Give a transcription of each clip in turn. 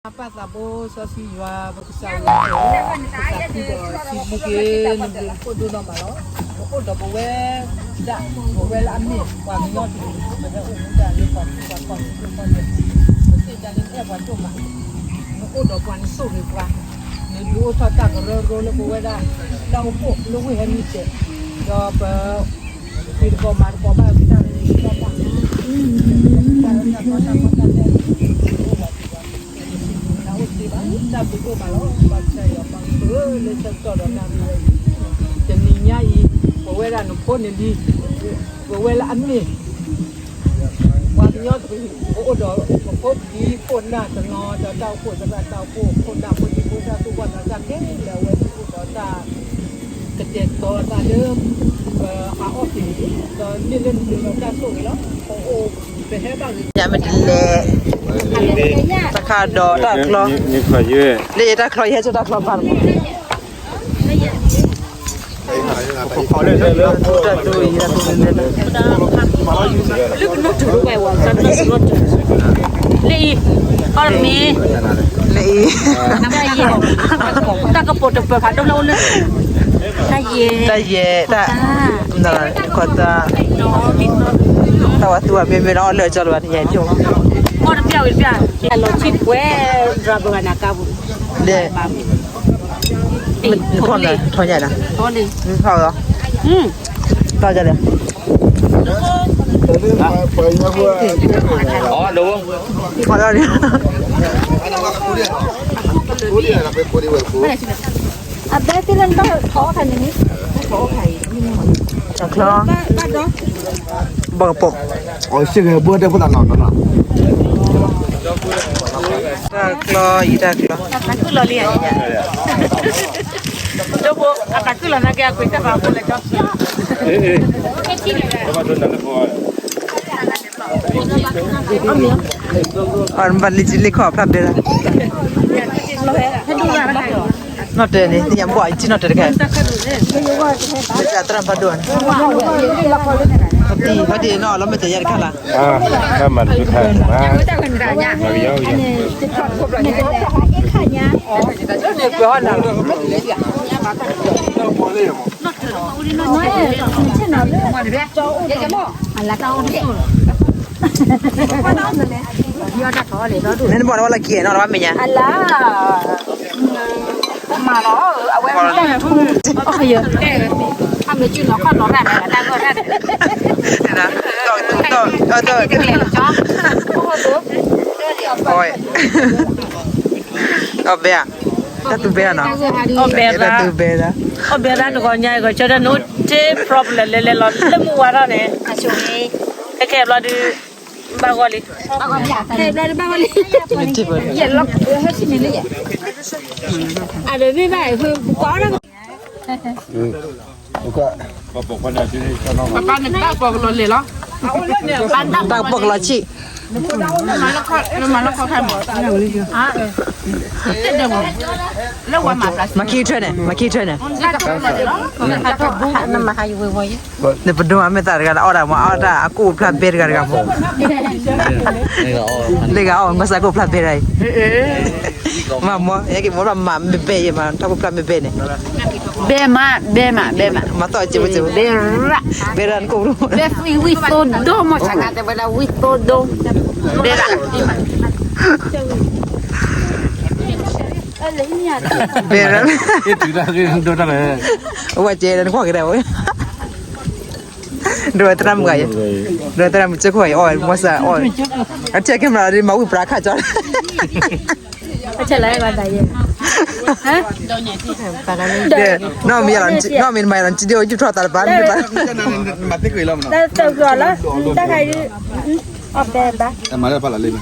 ပၢ်သးဘိစီဆှံယွၤ ပကစၢ်ယွၤ, ပသးခုဒီးစံးဘျုးက့ၤနဘျုးနဖှိၣ်ဒိၣ်နီၢ်မးလီၤ. နအိၣ်ဒီးပဝဲဒၣ်, ပဝဲလၢအမ့ၢ်ပှၤကညီတကလုာ်, ပဟဲအိၣ်မူဒၣ်လၢပှၤထူပှၤကီၢ် ပသ့ၣ်ညါလၢနအဲၣ်ပှၤဒိၣ်မး, နအိၣ်ဒီးပှၤ နဆိၣ်ဂ့ၤပှၤ, နဒုးအိၣ်ထီၣ်တၢ်ကရၢကရိလၢပဝဲဒၣ် တၢ်အိၣ်ဖှိၣ်လၢဝ့ၢ်ဟဲနုာ်တဲာ်, ဒီးပ တၢ်ဘျုးဒိၣ်မးလီၤ, ဘၣ်ဆၢယွၤပၢ်လၢဆၢကတီၢ်ဒီးတၢ်ရ့ဝဲအံၤ, တနံၤညါအံၤ, ပဝဲဒၣ်နဖိနလံၤ, ပဝဲလၢအမ့ၢ် ပှၤကညီတကလုာ်, ပအိၣ်ဒီးပဖိပလံၤခိၣ်နၢ်တနီၤ, ဒီးတၢ်အိၣ်ဖှိၣ်သရၣ်တၢ်အိၣ်ဖှိၣ်ခိၣ်နၢ်ဖိဒံဖိသၣ်သူၣ်ဘီၣ်သးစၢ်ခဲလၢာ် အဝဲသ့ၣ်အိၣ်ဒီးတၢ် ကတဲာ်ကတီၤအသးလၢ ပဟးအီၣ်က့ၤန့ၣ်, ဒီးမ့ၢ်လၢနမ့ၢ်ဒီးတၢ်ဆိၣ်ဂ့ၤလီၤ. ပအိၣ် ပဟဲဘၣ်ဂ့ၤ ညါမ့ၢ်တလဲၤ တၢ်ခါဒီးတၢ်ကျီ, လၢယတၢ်ကျီ ယဟဲဆၢတၢ်ကျီဘၣ်တမး တၢ်သူအံၤ တၢ်သူန့ၣ် လၢအံၤ တၢ်ကပိာ်တပၢၤဖးဒိၣ်လၢအိၣ်လၢ တၢ်ယဲၢ် တၢ် ခီၣ်တၢ် တၢ်ဝဲသူအမ့ၢ်မ့ၢ်လီၤ အီၣ်လၢအကၠီလၢၤဘၣ် နယဲၢ်ဖျိ အီၣ်တပျၢ်ဝံၤတပျၢ် လီၤဆံၣ်ပှဲၤ driver နၤကါပူၤ ဒဲး ထီၣ်ညါနီၤ ထီၣ်လံ ထီၣ်လံ ထီၣ်လံ အဘဲသ့ၣ်လၢ တၢ်ချီ ဘၣ်ကပိာ် အီၣ်စ့ၢ်ကီးဘၣ်ဒီး တၢ်ကျီ ယတၢ်ကျီ တၢ်ကူၣ်လီၤလံ ဒိဖိ အတၢ်ကူၣ်လီၤနာ်က့ အကွံာ်တၢ်ဖးဖိလၢကၠီ အီၣ်ဘၣ်လံ လံခီၣ်ဖျါဘဲလၢ နီၣ်တဲာ်န့ၣ် သ့ၣ်ညါဘၣ် ယထံၣ်နီၣ်တဲာ်တခါ သရၣ်ဘၣ်ဒိၣ်န့ၣ် ဖါတံၢ်နီၣ်လီၤ မ့ၢ်တဲာ်ယါတခါလၢ မၤတခါ မၤကယီကယီ မ့ၢ်နဘၣ်နဝဲလၢက့ၤနီၤ လၢဘၣ်မဲာ်ညါ အလါ မၤလီၤ အဝဲ အမ့ၢ်ကၠုနီၤခီၣ်နီၤရၣ်န့ၣ် တၢ်ဂီၢ်ရၣ်န့ၣ် တၢ်ဂီၢ် အီၣ်ဘဲဧါ တၢ်သူဘဲဧါနီၤ အီၣ်ဘဲဘၣ် တၢ်သူဘဲဒၣ် အီၣ်ဘဲဘၣ်တဂီၤညါအံၤ ကီၢ်ကၠီဒၣ် no problem လဲၤလဲၤလီၤ လၢမုၢ်ဝါထီၣ်န့ၣ် ခဲခဲဘျီဒုး ဘၣ်ဂီၢ်လံ ခဲဘျီဒုးဘၣ်ဂီၢ်လံ အဒိးမ့ၢ်ဘၣ် ကွၢ် ပပၢ်န့ၣ်တၢ်ပီၢ်ကလီၤလဲၤလီၤ တၢ်ပီၢ်ကလီၤဆံး မၤခံထွဲန့ၣ် မၤခံထွဲန့ၣ် နပဒိၣ်မ့ၢ်သးတဂၤလၢအီၣ်တၢ်မ့ၢ်အီၣ်တၢ် အကိၣ်ဖျါဘဲတဂၤတဂၤမ့ၢ် လၢဂၤအီၣ် မၤစၢ်ကိၣ်ဖျါဘဲတဂၤအံၤ မ့ၢ်မိၢ် ယက့ၤမိၢ်ဘၣ်မၤမ့ၢ်ဘဲယဲမၤ တၢ်ကိၣ်ဖျါမ့ၢ်ဘဲန့ၣ် ဘဲမး ဘဲမး ဘဲမး မၤသီၣ်စ့ၢ်ဝဲစ့ၢ်ဝဲ ဘဲရၣ် ဘဲရၣ်နကိၣ်ဖျါ ဘဲဝံသိဒိၣ် မ့ၢ်ဆၣ်ကါတဲဝဲဒၣ်ဝံသိဒိၣ် ဘဲရၣ် ဘဲရၣ် အဝဲကဲဒီးနကွၢ်ကဒါဝဲ ဒိးဝဲသရၣ်မုၣ်ဂၤယဲ ဒိးဝဲသရၣ်မုၣ်ကၠိခိၣ်အံၤ အီၣ်ဝဲမီၢ်စၢ်အီၣ် အထံၣ်ကဲမရၤဒီးမၤဝံၣ်ပြးခါကၠီ အဆဲးလၢဂၤဒၣ်ယဲ နီၢ်မ့ၢ်ယၤလီၤ နီၢ်မ့ၢ်နမၤယၤလီၤ နထံၣ်ဒိၣ်ယူၢ်ထီၣ်သးတပၤမ့ၢ်ဘၣ် တၢ်သၢဂီၤလီၤ တၢ်ခါအံၤ အီၣ်ဘဲဘၣ် မၤလၢဖးလီၤလံ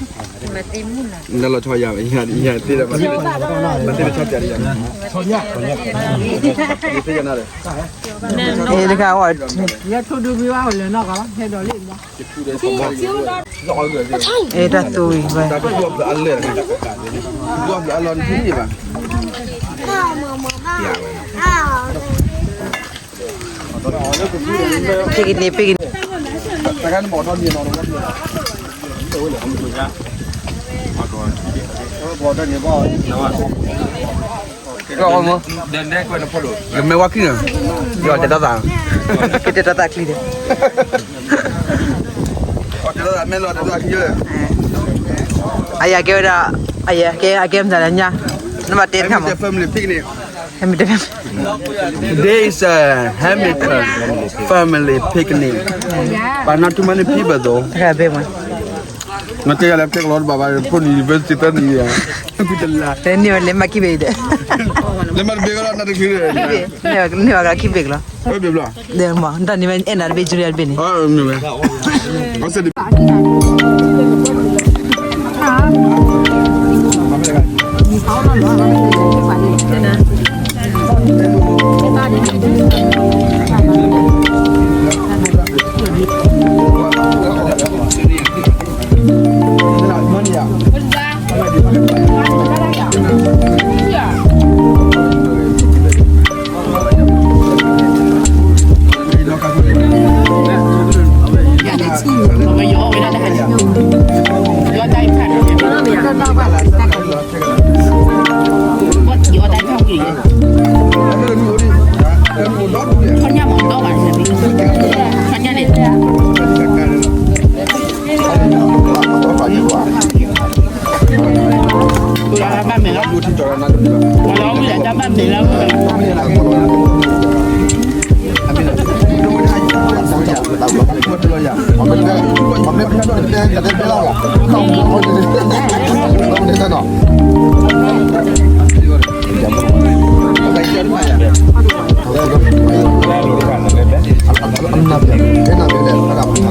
နလီၤဆီယၤ ယၤသ့ၣ်ဒီး မၤသ့ၣ်တဆီပျးလံယၤ မၤသ့ၣ်တဆီပျးလံယၤ မၤသ့ၣ်တဆီပျးလံယၤ အ့ၣ်တခါအီၣ် အ့ၣ်တၢ်သူဝံၤဘၣ် ဖဲကန့ၣ် ဖဲကန့ၣ် မ့ၢ်ဝဲခံန့ၣ်, ယတဲတၢ်သး, ကတဲတၢ်သးချံဒီး, အယၤကဲဝဲဒၣ်, အယၤကဲ အကဲမတၤလဲၣ်ညါ, နဘၣ်တဲတခါမး, family picnic, Today is a Hamilton family picnic, but not too many people though. နတဲယၤလၢပျဲကလီတဘၣ်ဘၣ် ဖိနံၤ university သၢနံၤယၤ, တလါ, တန့ၢ်ဝဲလဲၤမၤခံဘ့ၣ်ဒီး, လဲၤမၤတဘ့ၣ်ကလီ နတချုး, န့ၢ်ဝဲကလီခံဘ့ၣ်ကလီ, တၢ်န့ၣ်ဝဲအဲၣ်နၤတဘ့ၣ် Julia တဘ့ၣ်န့ၣ်, က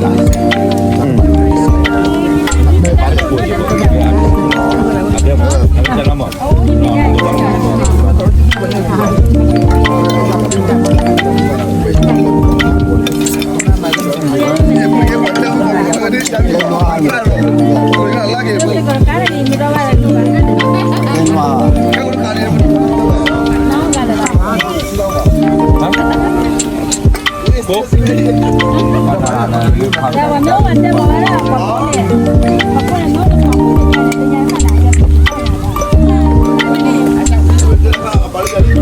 ညၣ်အ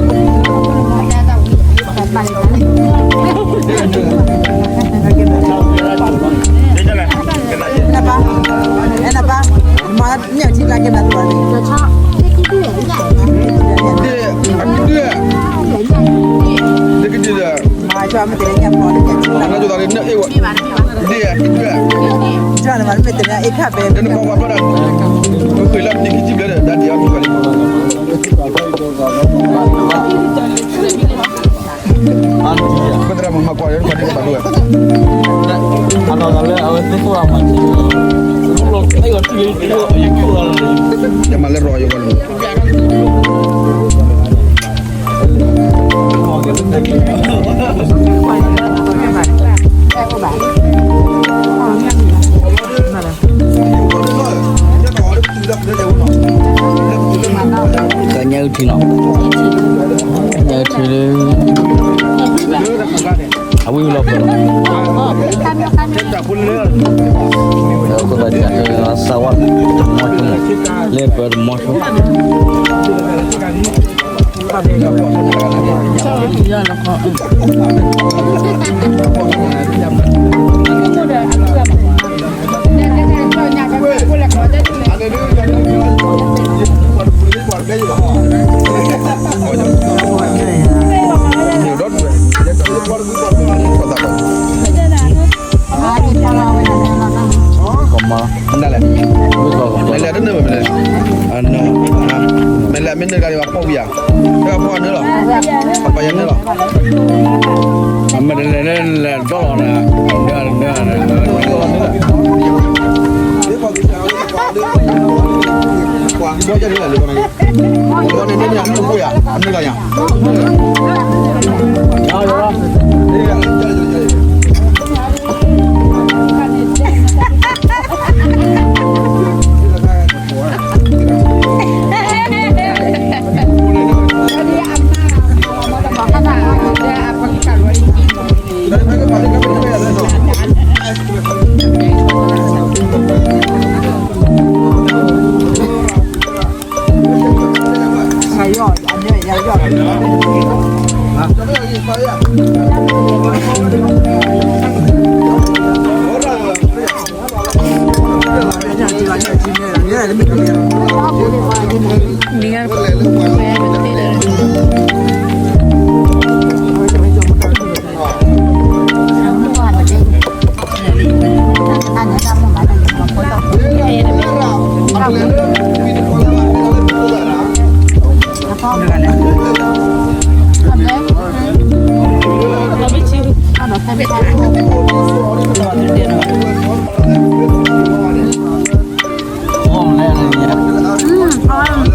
ုၣ်ထံနီၤ, ကညၣ်အုၣ်ထံလၢ အဝံၣ်လီၤပှဲၤလီၤ, အဃိသတးဒီး စၢဝါတမီၤဆိ, လၢပှဲၤတမီၤဆိ ကမၤ, မ့ၢ်လဲၣ်, မ့ၢ်လဲၣ် မ့ၢ်နုာ်ဂၤဒံးဘၣ်ဖီၣ်ဝံၤဧါ, မ့ၢ်လဲၣ် မ့ၢ်နုာ်ဂၤဒံးဘၣ်ဖီၣ်နုာ်လီၤ, ပှၤယၤနုာ်လီၤ, အမ့ၢ်တလဲၤလဲၤလဲၤဒီလီၤန့ၣ်,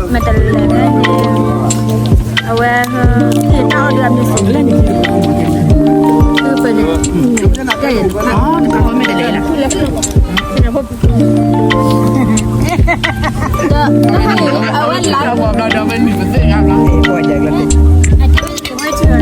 မ့ၢ်တလဲၤန့ၣ် အဝဲ ဟ့ၣ်တၢ်အီၣ်ဒုးအမ့ၢ်စ့ၢ်ကီး သုပန့ၣ် တဲယဲၢ် အဝဲလၢ ညါဘီမလဲၣ်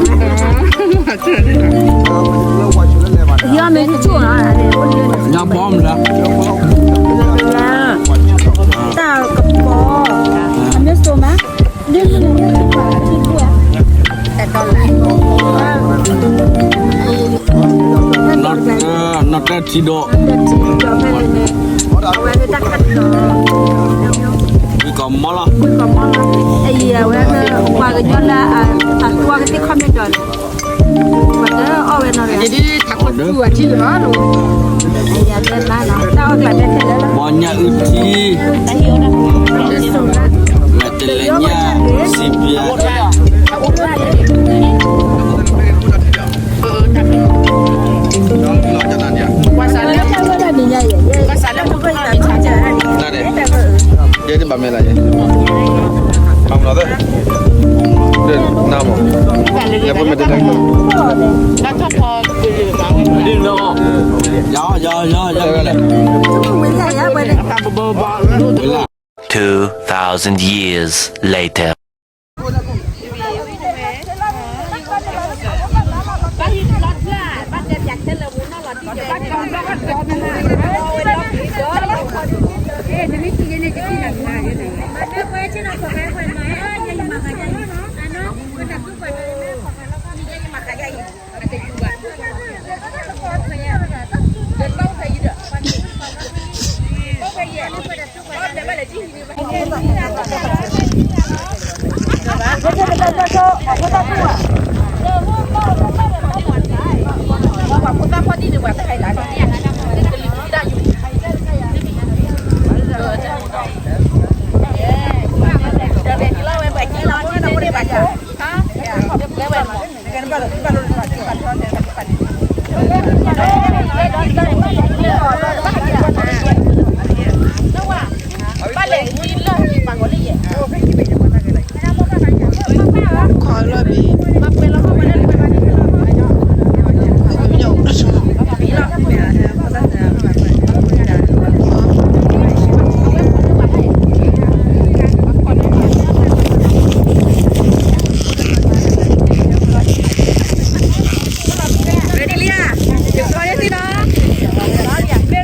တၢ်ကပီၤ အမ့ၢ်စိမး နီၢ်တၢ်ထံဒီး ဝံၤကီးမီၢ်လီၤ ဝံၤကီးမီၢ်လီၤ အဝဲ ပှၤကညီလၢ အသွံၣ်ကသ့ၣ်ခီၣ်မ့ၢ်ဒီး ပှၤတအီၣ်ဝဲနီတဂၤ ဘီညၣ်အုၣ်ထံ မဲာ်တလဲညၣ် စံးပျဲ ယဲဒ်ဘၣ်မ့ၢ်လၢယဲ မၤမနီၤသၢ နမ့ၢ် ယၤ ယၤ ယၤ ယၤ Two thousand years later. Ready လံဧါ, ယကျီယသ့ၣ်နီၤ,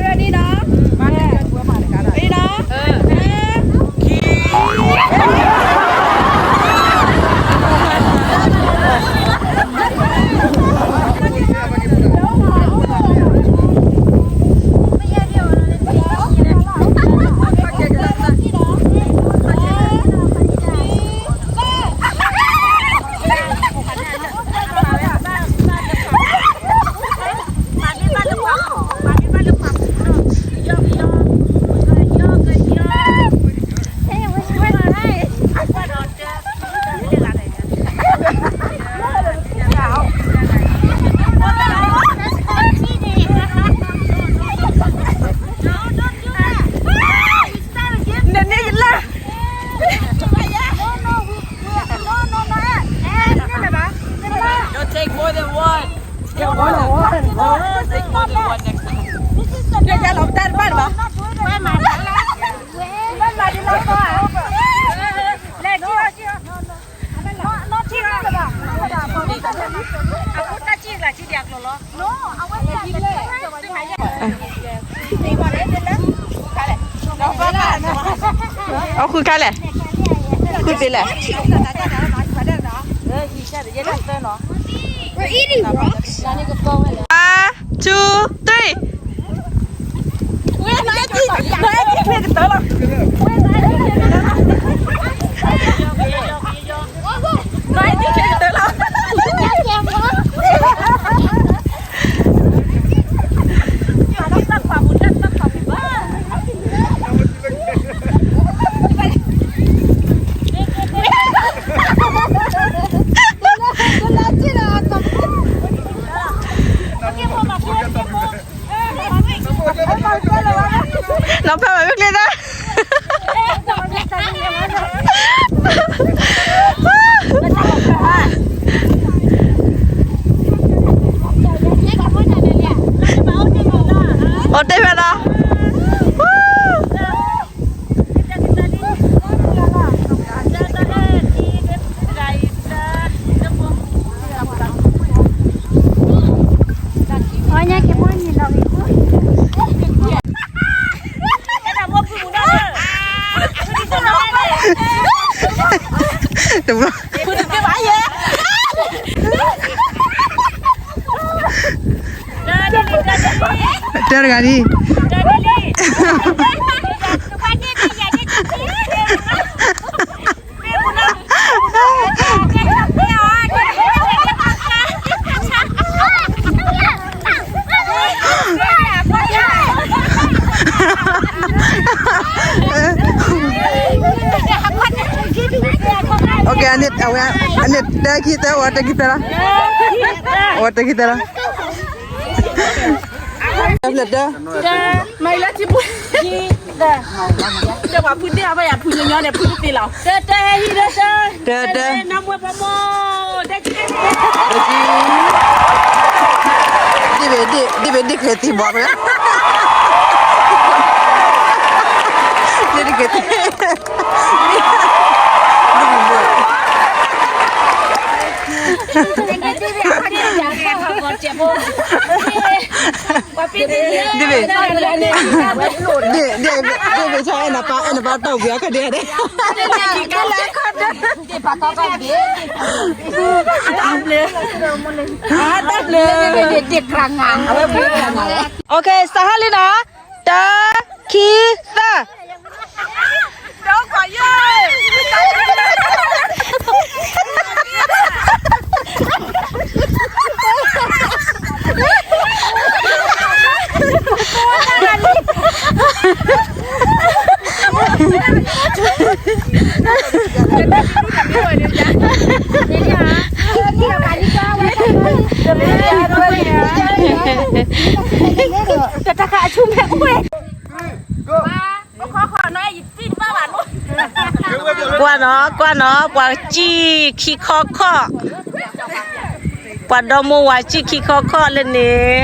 ready နီၤ, ready နီၤ. Don't take more than one. Take more than one next time. အီၣ်ဃုခါလဲၣ်. ဃုသ့လဲၣ်. We're eating rocks. One, two, three. Nọဖဲမၤမ့ၢ်ကျဲသၢ. အိၣ်တ့ၢ်ဖဲလီၤ. တဘျီ တၢ်တဂၤဒ် အန့ၣ် အဝဲ အန့ၣ် တၢ်ခံသၢ ဝဲတၢ်ခံသၢလီၤ. ဝဲတၢ်ခံသၢလီၤ. တၢ်ဖျၢၣ်တၢ် မၤလၢထံပူၤ တၢ်ပှၤဖုတ့ၢ်အီၤဘၣ်ယၤဖုညီညီန့ၣ် ဖုတသ့လီၤ. တၢ်တၢ်ဟဲဟံၣ်တၢ်တၢ် တၢ်တၢ် နမွဲပမီၢ် တၢ်က့ တၢ်က့ ဒ်ဘ့ၣ်ဒ် ဒ်ဘ့ၣ်ဒ်ကျဲၤသံဘှီးကလၢ ဒ်ဒ်ကျဲၤသံ ဒ်ဘ့ၣ်ဘှီး ဒ်ဘ့ၣ် ဒ် ဒ်ဘ့ၣ် ဒ်ဘ့ၣ် ဆါ အဲၣ်နပၢ် အဲၣ်နပၢ်တီၢ်ပှ့ၤအီၤခီဒဲးဒဲး တၢ်ဘျုး တၢ်ဘျုး တၢ်ဘျုး အဝဲဘှ့ၣ်တၢ်နၤ OK စးထီၣ်လံနီၤ တၢ ခံ သၢ တၢ်ခါအဆူၣ်မဲ ကွၢ်နီၤ ကွၢ်နီၤ ပှၤစံၣ်ခံခီခီၣ်, ပှၤဒီမိၢ်ဝၤစံၣ်ခံခီခီၣ်လၢန့ၣ်,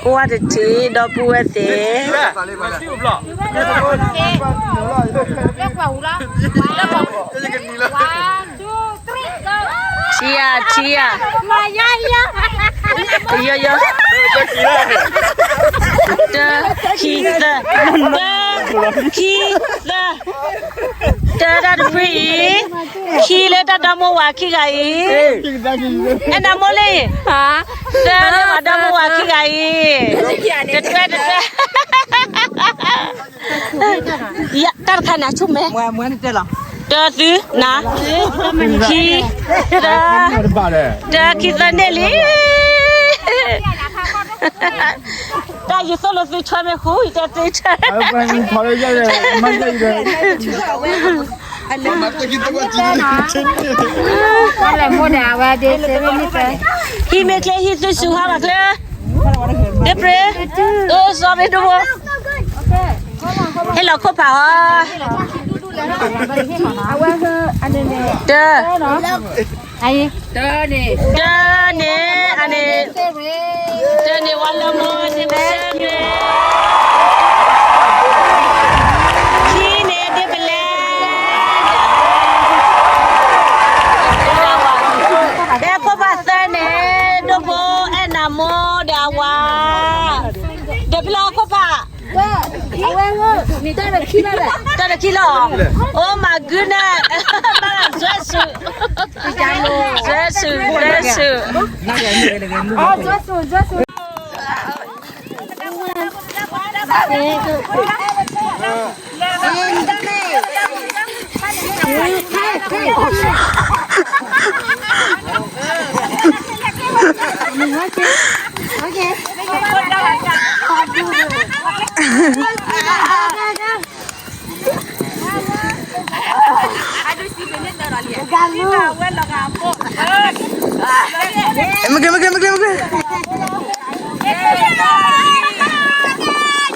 ကွၢ်တထံၣ် ဒီပုၢ်ဝဲၢ်သ့ၣ်, ထံဧါ ထံဧါ, ယီယီ, တၢ ခံ သၢ, တၢ ခံ သၢ, တၢ တၢ်တဖုအံၤ, ခံလၢတၢ်ဒီမိၢ်ဝၤခံဂၤအံၤ, အဲၣ်နၤမိၢ်လံ, သၢလၢပှၤဒီမိၢ်ဝၤခံဂၤအံၤ, တထွဲတထွဲ တၢ်တခါန့ၣ် အဆူၣ်မဲ, တၢ သု နၤ, ခံ သၢ, တၢ ခံ သၢန့ၣ်လံ, တၢ်ယသိၣ်လိသုထွဲမ့ၢ်ဃူ ယတဲသုထွဲ ဟံးမ့ၢ်ချ့ ဟံးသုဆူဟါဘၣ်ချ့, ဒ့ပြ့, အိၣ်စီမ့ၢ်ဒိၣ်ဘိ, ဟ့ၣ်လီၤခိၣ်ဖးအီၤ, တၢ, တၢန့ၣ်, အန့ၣ်, တၢန့ၣ် ဝါလၢမိၢ်န့ၣ်မ့ၢ်, ခံန့ၣ် ဒ့ပလဲၣ်, တၢခိၣ်ဖးသၢန့ၣ် ဒိၣ်ဖိအဲၣ်နၤမိၢ်ဒီးအဝၤ, ဒ့ပလဲၣ်ခိၣ်ဖး အဝဲ တၢ်တခံလၢ်လၢ်, တၢ ကံလီၤ, oh my goodness, ဘၣ် ဒွဲၣ်ဆူၣ်, ဒွဲၣ်ဆူၣ်, ဒွဲၣ်ဆူၣ်.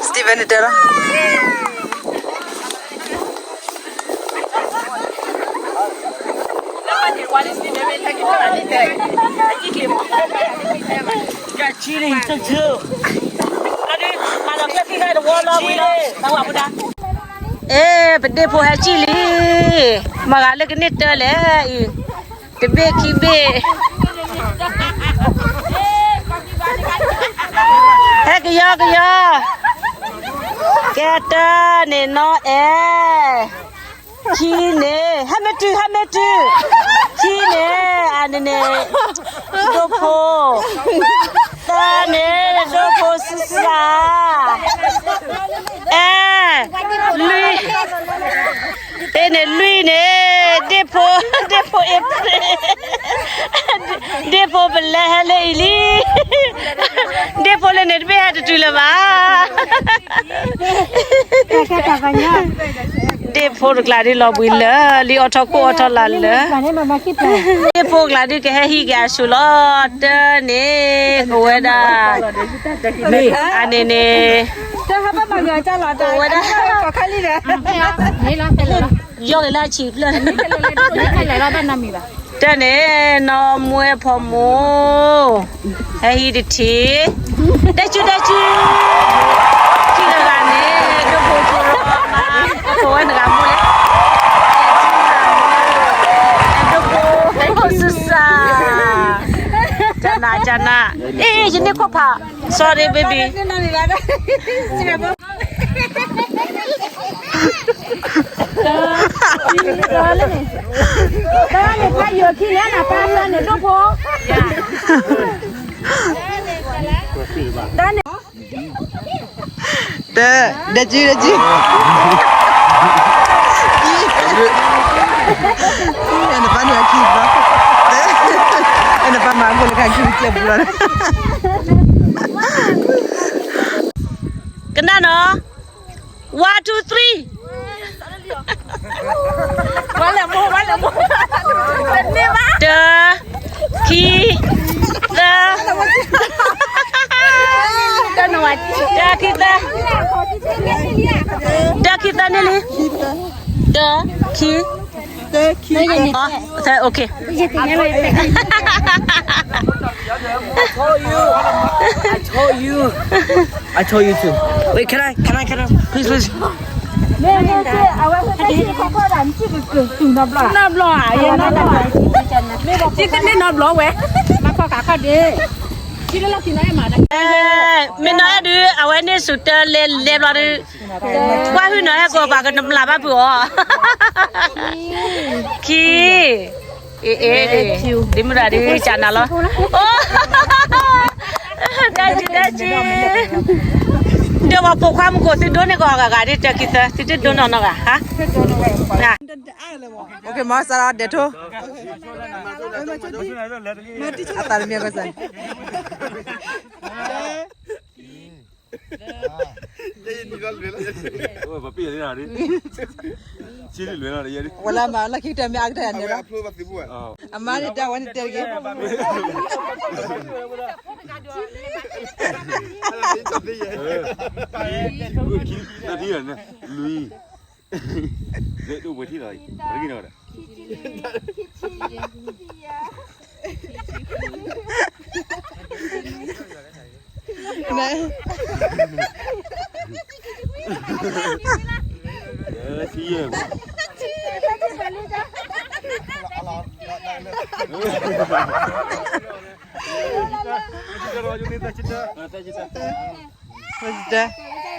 Steven တဲလီၤ. အဲ ပဒ့ၣ်ဖိဟဲကံၣ်လံ, မၤဂၤလၢကန့ၢ်တၢလဲၣ်အံၤ, တဘ့ၣ်ခံဘ့ၣ်, ဟဲကယီကယီ, ကဲတၢန့ၣ်နီၢ်အဲၣ် ခံန့ၣ် ဟဲမ့ၢ်တုၤ ဟဲမ့ၢ်တုၤ, ခံန့ၣ် အန့ၣ်န့ၣ် ဒိၣ်ဖိ, သၢန့ၣ် ဒိၣ်ဖိစူစါ, အဲ လွံၢ်, တန့ၣ်လွံၢ်န့ၣ် ဒ့ၣ်ဖိ, ဒ့ၣ်ဖိအ့ၣ်, ဒ့ၣ်ဖိပလဲဟဲလၢအံၤလံ, ဒ့ၣ်ဖိလၢန့ၣ်တဘ့ၣ်ဟဲတတုၤလၢၤဘၣ်. ဒ့ၣ်ဖိတကျါဒ်လီၤဘှံးလၢာ်လံ အီၣ်ထီၣ်ခိၣ်အီၣ်ထီၣ်လါလၢာ်, ဒ့ၣ်ဖိတကျါဒ်ကဟဲဟံးက့ၤအဆူၣ်လီၤ. တၢ်န့ၣ် ကဝဲဒၣ်, အန့ၣ်န့ၣ် ကဝဲဒၣ်, ယီၢ်က့ၤလၢအဆံးဖျၢၣ်, တၢ်န့ၣ် နီၢ်မွဲဖီမိၢ် ဟဲဟံးတထံၣ်, တဲဆူတဲဆူ, ခံဂၤဂၤန့ၣ် ဒိၣ်ဖိဖိရီမါ, ဖိဝဲနဂၤမိၢ်လဲၣ်, ဒိၣ်ဖိစူစါ, ကနၣ်ကနၣ်, အ့ ယန့ၢ်ခိၣ်ဖး, sorry baby. တၢ်န့ၣ် ဖးယိၤခံန့ၣ် နပၢ်တၢ်န့ၣ် ဒိၣ်ဖိ, တၢ်န့ၣ် တၢ်စု တၢ်စု, နပၢ်န့ၣ်အခံဘျီ, နပၢ်မၤအဃိလၢခံကစဲးပူၤလီၤ. ကနၣ်နီၤ, one two three. တၢ, ခံ, သၢ, တၢ, ခံ, သၢ, တၢ, ခံ, သၢန့ၣ်လံ, တၢ, ခံ, သၢ, ခံ, သၢ, okay. I told you. I told you. I told you to. Wait, can I, can I, can I, please, please. နီတဘျီ, နီတဘျီဝဲ, ဘၣ်ခီခါခီဒ့, မ့ၢ်နီၢ်အဲၣ်ဒုး အဝဲန့ၢ်ဆူၣ်တၢ်လဲၤလဲၤဘျီဒုး, ကွၢ်ဟုၣ်နီၤဟဲကိးပှၤကနမျၢ်ဘၣ်ဖုးအီၤ, ခံ အ့ အ့ ဒ်မုၢ်ဒၣ်ဒ်ကနၤလီၤ, တၢ်စု တၢ်စု, ဒီးပှၤပိာ်ခွါမုၢ်ကိးသုဒိၣ်န့ၢ်ကီးဂၤဂၤဒ် တၢ်ခံသၢ သုတဒိၣ်နီၢ်နီၢ်ဂၤ, မၤစးဒီးဒဲးထိ, အသးတမံၤကစၢ်, ဝဲလၢမၤလၢခံကတၢၢ်မ့ၢ်အါကတၢၢ်န့ၣ်လီၤ, အမါန့ၣ်တၢ်ဝဲန့ၣ်တဲတဂ့ၤ, လွံၢ်, လၢဒိၣ်ပှဲၤထံၣ်လီၤ, တဂ့ၤနီၤဒီး တၢ်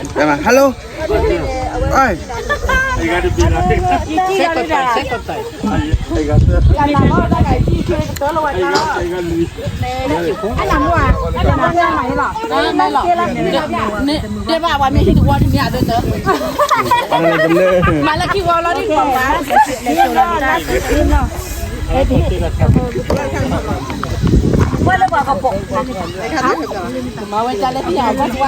Hello. Ai. Deba wa mi hiti wani mi ado to. Malaki wa lori papa. မၤဝဲဒ်လဲၣ် သ့ၣ်ညါဘၣ်ဒီး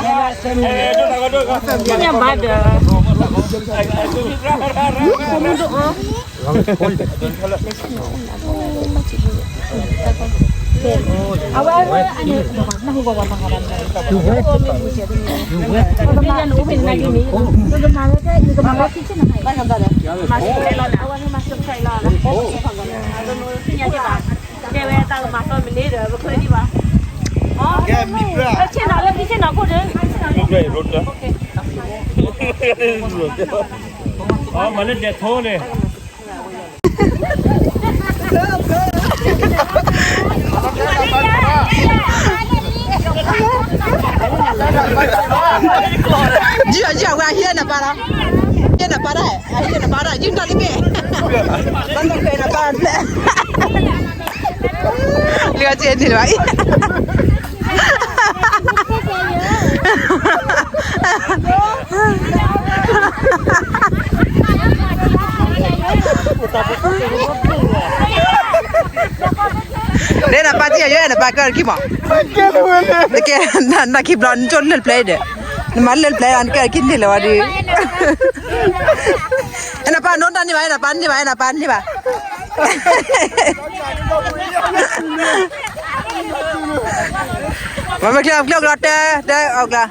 အဝဲ အဝဲ အန့ၣ် နၢ်ဟူဘၣ်ဘၣ် နကမၤဝဲ နကမၤဝဲ အဝဲ မၤ subscribe လီၤ တဲဝဲ တၢ်ကမၤစီမ့ၢ်န့ၣ်ဒီး ပချၢဒံးဘၣ် ဆ့ၣ်နီၤလၢ ဆ့ၣ်နီၤခိၣ်ဒီး မၤလၢဒဲးထိန့ၣ် ယဝဲဟံးနပၢ်ဒီး ဟံးနပၢ်ဒီး ဟံးနပၢ်ဒီး ယနတၢ်လံမ့ၢ် နပၢ် လၢအစ့န့ၣ်ဘၣ်အံၤ ဒ်နပၢ်တံၢ်အယဲၢ်နပၢ်ကၢၢ်တခံမး, တကဲ, နခံဘျီ နကၠိလၢပျဲဒီး, နမၤလၢပျဲဒီး နကၢၢ်တခံန့ၣ်လၢၤဝဲဒီး, နပၢ်နိတၢ်န့ၢ်ဘၣ်, နပၢ်န့ၢ်ဘၣ်, နပၢ်န့ၢ်ဘၣ်, မ့ၢ်မ့ၢ်ကျဲ မ့ၢ်ကျဲ တၢ် တၢ် အီၣ်ကျါ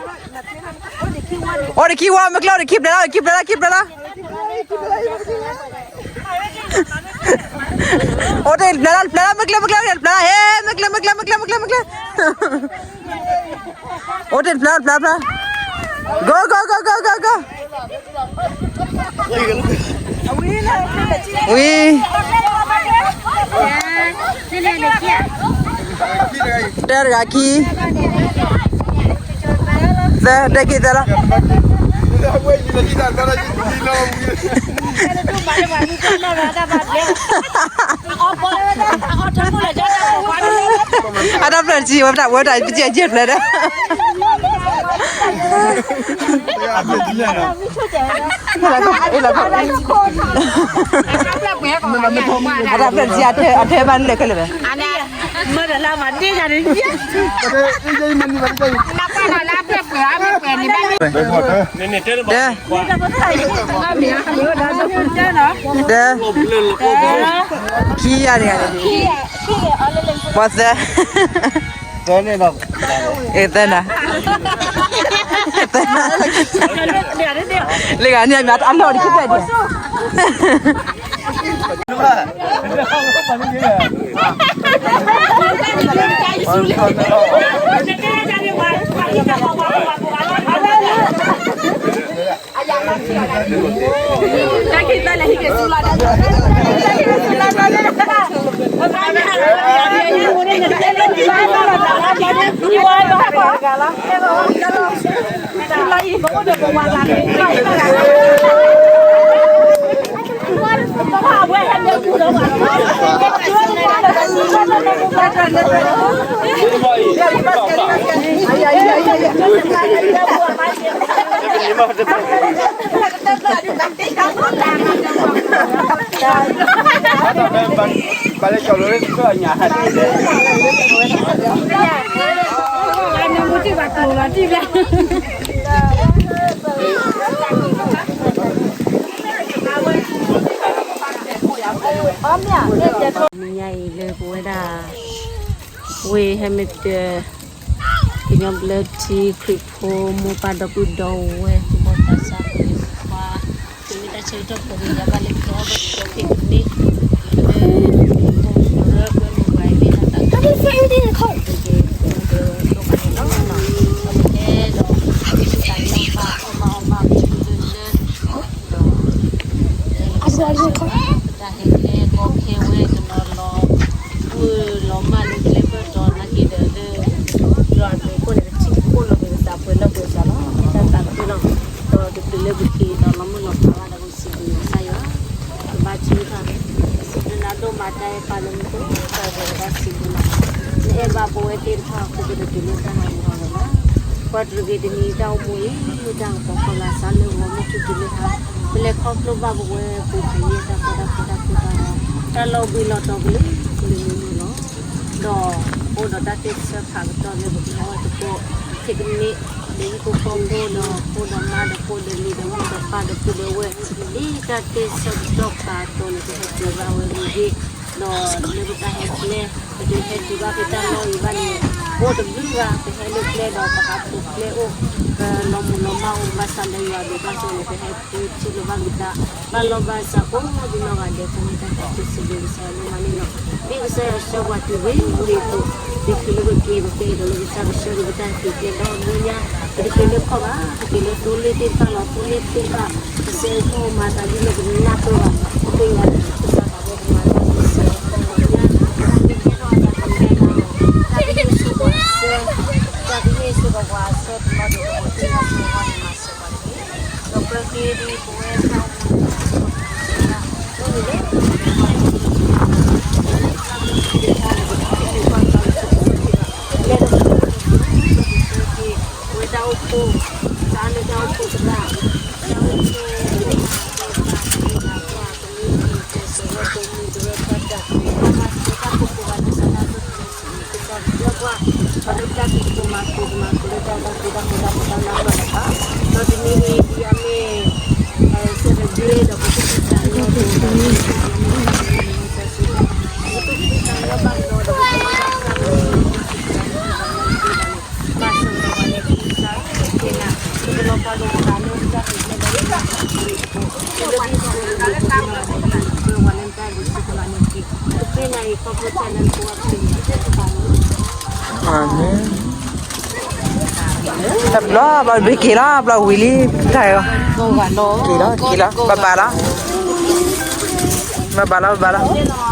အိၣ်တခံဝါ မ့ၢ်ကျဲ အိၣ်တခံပျဲလီၤ ခံပျဲလီၤ ခံပျဲလီၤ, အိၣ်တပျဲလီၤ တပျဲလီၤ မ့ၢ်ကျဲ မ့ၢ်ကျဲ တပျဲလီၤ ဟဲ မ့ၢ်ကျဲ မ့ၢ်ကျဲ မ့ၢ်ကျဲ မ့ၢ်ကျဲ မ့ၢ်ကျဲ, အိၣ်တပျဲလီၤ တပျဲလီၤ တပျဲလီၤ, ဂီၤ ဂီၤ ဂီၤ ဂီၤ ဂီၤ ဂီၤ ဝံၤ တၢတဂၤခံ, သၢ တၢခံသၢလီၤ, အတၢ်ဖျၢၣ်တဆံ ဝဲပတၢ် ဝဲတၢ် ပစံးအကဲၢ်ဖျၢၣ်ဒီး အတၢ်ဖျၢၣ်တဆံ အထဲဘၣ်လဲၣ်ခဲလၢာ်ဘၣ်, မ့ၢ်တၢ်လၢမၤန့ၢ်ယၤန့ၣ်, တၢ တၢ, ခံယၤန့ၣ်, ပှၤသၢ, သၢနၤ, လၢဂၤန့ၣ် အလီၢ်တခံဖျၢၣ်ဒံး မ့ၢ်ညါအံၤလၢပဝဲဒၣ် ဝ့ၢ်ဟဲမ့ၢ်တၢၢ် ကညီဘျၢထံခရံာ်ဖိမိၢ်ပၢ်ဒီပုၢ်ဒီဝဲၢ် သဘီသးစၢ်ဖိခွါ သုမ့ၢ်တၢ်ဆၢကတီၢ်ဖိန့ၣ် ယဘၣ်လဲၤကဒီးဘၣ်ကဒီးဖဲန့ၣ် လၢ ပှဲၤမုၢ်ဝါအံၤန့ၣ် တၢ်သးခုလီၤ ပကဲဒီး ပတၢ်မၤအီၣ်မၤအီၣ်မၤပူၤလၢလၢ ဒီး ပတၢ်ဟဲကျဲကီခဲဝဲတနီၤလီၤ မုၢ်လီၤမၢ်လၢကျဲဘၢၣ်တီၤနာ်က့ဒီးလၢ ဒီးအမ့ၢ်ခိၣ်န့ၣ် ပထံၣ်ခိၣ်လီၤက့ၤကစၢ်ပှဲၤလၢပှဲၤစၢ်လီၤ တၢ်သးခုလီၤ ဒီးတချုးလၢပက့ၤဒီးလီၤမုၢ်လီၤဖးဘၣ်ဒီးပစံးဘျုးကစၢ်ယွၤ ကဘါထုကဖၣ် စံးဘျုးနၤဒိၣ်မးတၢ်အဲၣ်ပာ်လၢမူခိၣ် တၢ်ဂ့ၤဒီးစံးဘျုးနၤ နအဲၣ်ဘၣ်ပဝဲသ့ၣ်တဖၣ်အဃိပတတုၤလၢတၢ်ဟးဂီၤဝဲလီၤ ပှၤတရံးဂ့ၤတနံၤတၢ်အိၣ်မူအံၤ တၢ်ကပီၤဖီလာ်စးလၢဂီၤမုၢ်ထူၣ်တုၤလၢဟါ ပလဲၤခီဖျိဘၣ်ပဝဲပူၤဖးယံာ်တၢ်ကီတၢ်ခဲတၢ်ကိၢ်တၢ်ဂီၤ တၢ်လီၤဘှံးလီၤတီၤကလုာ်ကလုာ်မံၤမံၤလီၤ ဒီးပ အိၣ်ဒီးတၢ်သ့ၣ်ဆၢဖးကတီၢ်လၢပကဟဲအီၣ်သကိး ခဲကနံၣ် ဒီးဟံၣ်ဖိဃီဖိဒီးဖိဒီးမါဒီးဖိဒီးလံၤဒီးမုၣ်ဒီးပၢ်ဒီးပုၢ်ဒီးဝဲၢ် ဒ်တၢ်သ့ၣ်ဆၢကတီၢ်ဖးအသိးန့ၣ် ပဟဲစၢၤဘၣ်ဝဲဂ့ၤဂ့ၤ ဒီးလၢပတၢ်ဟဲကျဲ ပကဟဲတုၤဘၣ်ဖဲတၢ်လီၢ်အံၤဘၣ်န့ၣ် အိၣ်တဘျုးဂၤ ပဟဲလၢကျဲဒီးပဟးထီၣ်ကျဲအိၣ် ပလီၤမုၢ်လီၤမၢ်အိၣ်ဘၣ်ဆၣ်လၢယွၤဒိၣ်ဘၣ်စိန့ၣ် ပဟဲတုၤထံၣ်လိာ်ဘၣ်က့ၤတၢ် ဘၣ်လီၢ်ဘၣ်စးကိးဒ်နီၢ်ဂၤဒဲး ပဝဲတၢ်သးခုစံးဘျုးကစၢ်ယွၤဒိၣ်မးန့ၣ်လီၤ. မ့ၢ်ကစၢ်ယွၤဆှၢပှၤတုၤဝဲဂ့ၤအသိး ပချုးလၢပက့ၤပကဲဒီးလၢကစၢ်ကဆှၢက့ၤပတၢ်သ့ကျဲဒီးမ့ၢ်ညါ ပတက့ၤလၢခီၣ်ဘၣ် ပက့ၤလၢသိလ့ၣ်သ့ၣ်တဖၣ်လီၤ သိလ့ၣ်သ့ၣ်တဖၣ် ကစၢ်ယွၤမၤသးဒ်လၢပနၢ်ပၢၢ်ဘၣ် သ့ၣ်ညါ ကစၢ်သးဘိကမၤတၢ်သ့စ့ၢ်ကီးမ့ၢ်ညါ တၢ်ကဟ့ၣ်ဆိၣ်ပှၤစၢ တၢ်ကဟ့ၣ်ဆိၣ်ပှၤစၢတလီၤဒ် ပဝဲသ့ၣ်ညါဆိၣ်ဂ့ၤန့ၣ်မၤစၢၤပှၤတက့ၢ် ဒီးပၢၤက့ၤဒ်ပဝဲတၢ်အိၣ်မူ တဘျီဘျီ ဘျီက့ၤလီၤ ဘျီဝံၤလံ တၢ်အံၤလီၤ က့ၤလီၤ က့ၤလီၤ ဘၣ်ဘၣ်လီၤ ဘၣ်ဘၣ်လီၤ ဘၣ်ဘၣ်လီၤ